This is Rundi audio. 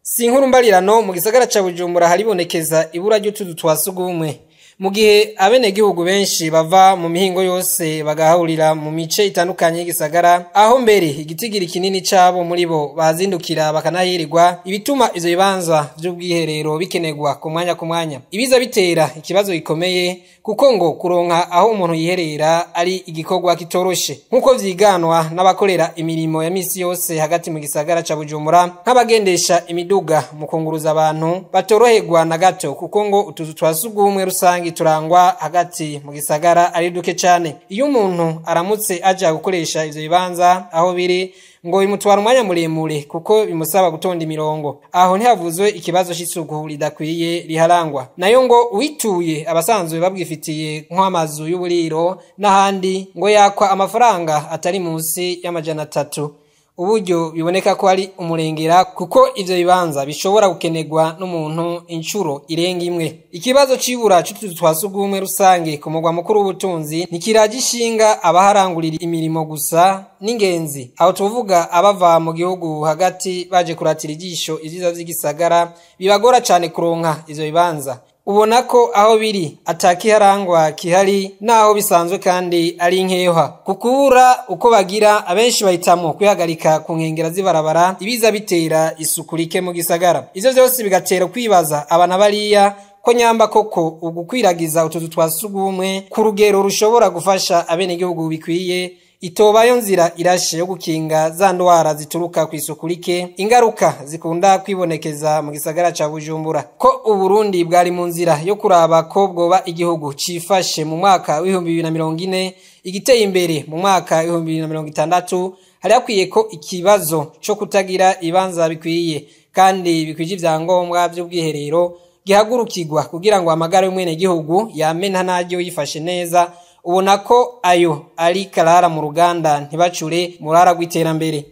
Si inkuru mbarirano, mu gisagara ca Bujumbura haribonekeza ibura ry'utuzu twa sugumwe, mu gihe abenegihugu benshi bava mu mihingo yose bagahurira mu mice itandukanye y'igisagara, aho mbere igitigiri kinini cabo muri bo bahazindukira bakanahirirwa, ibituma ivyo bibanza vy'ubwiherero bikenerwa ku mwanya ku mwanya. Ibiza bitera ikibazo gikomeye, kuko ngo kuronka aho umuntu yiherera ari igikorwa kitoroshe, nk'uko vyiganwa n'abakorera imirimo ya misi yose hagati mu gisagara ca Bujumbura, nk'abagendesha imiduga mu kunguruza abantu batoroherwa na gato, kuko ngo utuzu twa sugumwe rusangi turangwa hagati mu gisagara ari duke cane. Iyo umuntu aramutse aja gukoresha ivyo bibanza aho biri, ngo bimutwara umwanya muremure kuko bimusaba gutonda imirongo. Aho ntihavuzwe ikibazo c'isuku ridakwiye riharangwa. Nayo ngo uwituye abasanzwe babwifitiye nk'amazu y'uburiro n'ahandi, ngo yakwa amafaranga atari munsi y'300, uburyo biboneka ko ari umurengera, kuko ivyo bibanza bishobora gukenerwa n'umuntu incuro irenga imwe. Ikibazo c'ibura c'utuzu twa sugumwe rusange ku mugwa mukuru w'ubutunzi ntikiraje ishinga abaharangurira imirimo gusa n'ingenzi. Aho tuvuga abava mu gihugu hagati baje kuratira ijisho ivyiza vy'igisagara, bibagora cane kuronka ivyo bibanza. Ubona ko aho biri atakiharangwa kihari, naho bisanzwe kandi ari nkeha. Kukubura uko bagira, abenshi bahitamwo kwihagarika ku nkengera z'ibarabara, ibiza bitera isuku rike mu gisagara. Ivyo vyose bigatera kwibaza abana bariya ko nyamba koko ugukwiragiza utuzu twa sugumwe ku rugero rushobora gufasha abenegihugu bikwiye itobayo nzira irashe yo gukinga za ndwara zituruka kw'isuku rike, ingaruka zikunda kwibonekeza mu gisagara ca Bujumbura. Ko Uburundi bwari mu nzira yo kuraba ko bwoba igihugu cifashe mu mwaka w'2040, igiteye imbere mu mwaka w'2060, hari hakwiye ko ikibazo co kutagira ibibanza bikwiye kandi bikwije ivyangombwa vy'ubwiherero gihagurukirwa, kugira ngo amagara y'umwenegihugu yame nta yifashe neza. Ubona ko ayo ari karara mu ruganda, ntibacure murara rw'iterambere.